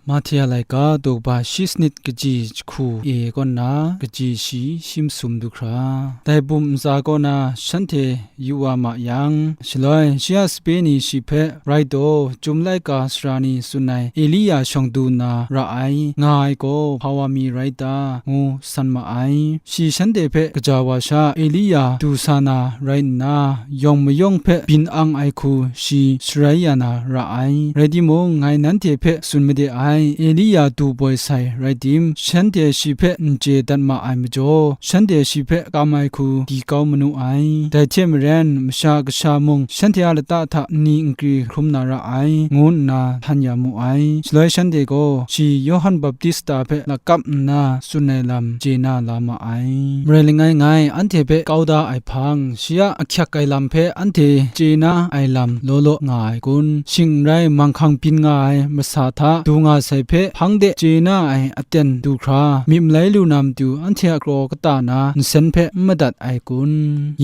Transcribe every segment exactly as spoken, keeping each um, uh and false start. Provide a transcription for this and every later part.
Mahte a laika daw kaba shi sanit kaji jahku e kaw nna, kaji shi shi masum du hkra, dai bum ntsa kaw na shanhte yu wa ma yang, shaloi shi a sape ni shi hpe, "Rai taw, Chyum laika sara ni tsun ai Eliya shawng du nna ra ai, nga ai gaw hpa wa mi rai ta?" ngu san ma ai. Shi shanhte hpe kaja wa sha, Eliya du sa na rai nna, yawng mayawng hpe byin ang ai hku shi sharai ya na ra ai. Rai timung, ngai nanhte hpe tsun made ai, Eliya du boi sai rai tim, shanhte shi hpe n chye dat ma ai majaw, shanhte shi hpe kam ai hku di kau manu ai. Dai hte maren, Masha Kasha mung shanhte a lata hta nni nkri hkrum na ra ai, ngu nna htan ya mu ai. Shaloi shanhte gaw shi Yawhan Baptista hpe lakap nna tsun ai lam chye na la ma ai. Marai langai ngai, anhte hpe kau da ai hpang, shi a ahkyak ai lam hpe anhte chye na ai lam law law nga ai kun? Shing n rai, manghkang byin nga ai masa hta du nga sai hpe hpang de chye na ai aten du hkra, myit malai lu na matu anhte a kraw kata na nsen hpe n madat ai kun?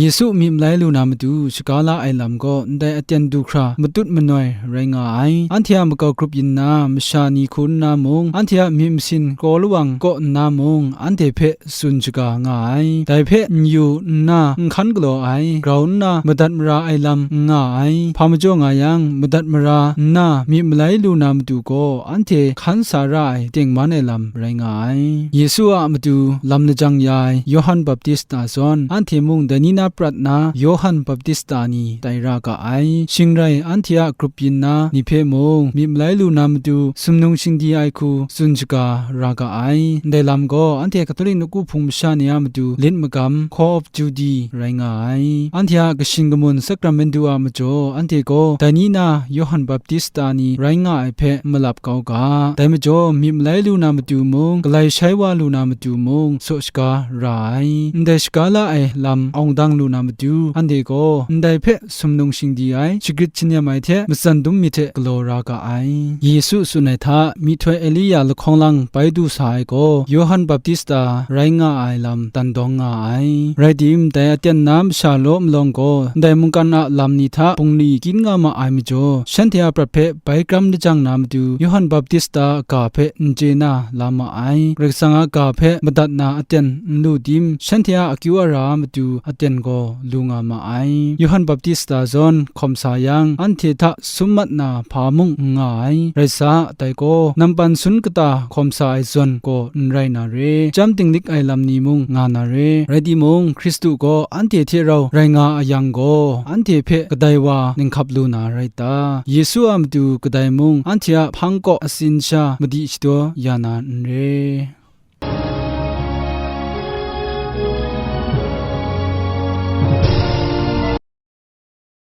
Yesu myit malai lu na matu shaga la ai lam gaw ndai aten du hkra matut manoi rai nga ai. Anhte a makau grup yin nna masha ni hku nna mung, anhte a myit masin kraw lawang kaw nna mung, anhte hpe tsun shaga nga ai. Dai hpe n yu nna n hkan galaw ai, grau nna madat mara ai lam n nga ai. Hpa majaw nga yang, madat mara nna myit malai lu na matu gaw anhte hkan sa ra ai tengman ai lam rai nga ai. Yesu a matu lam lajang ya ai Yawhan Baptista zawn, anhte mung dai ni na prat na Yawhan Baptista ni tai ra ga ai. Shing rai, anhte a grup yin na ni hpe mung myit malai lu na matu sumnung shingdi ai hku tsun shaga ra ga ai. Ndai lam gaw anhte Katolik nawku hpung masha ni a matu lit magam, Call of Duty, rai nga ai. Anhte a kashin kamun sakramentu a majaw, anhte gaw dai ni na Yawhan Baptista ni rai nga ai hpe malap kau ga. Dai majaw, myit malai lu na matu mung, galai shai wa lu na matu mung, saw shaga ra ai. Ndai shaga la ai lam awng dang lu na matu, anhte gaw ndai hpe sumnung shingdi ai, shagrit shingnem ai hte matsan dum myit hte galaw ra ga ai. Yesu tsun ai hta, myihtoi Eliya lahkawng lang bai du sa ai gaw, Yawhan Baptista rai nga ai lam dan dawng nga ai. Rai tim, dai aten na masha law malawng gaw, ndai mungkan a lam ni hta bungli kyin nga ma ai majaw, shanhte a prat hpe bai kram lajang na matu, Yawhan Baptista a ga hpe n chye na la ma ai. Karai Kasang a ga hpe madat na aten n lu tim, shanhte a akyu ara a matu aten gaw lu nga ma ai. Yawhan Baptista zawn hkawm sa yang, anhte hta sum mat na hpa mung n nga ai. Rai sa, dai gaw, nampan sun kata hkawm sa ai zawn gaw n rai na re, chyam dinglik ai lam ni mung nga na re. Rai timung, Hkristu gaw anhte hte rau rai nga a yang gaw, anhte hpe kadai wa ninghkap lu na rai ta? Yesu a matu kadai mung, anhte a hpang kaw atsin sha madi shadaw ya na n re.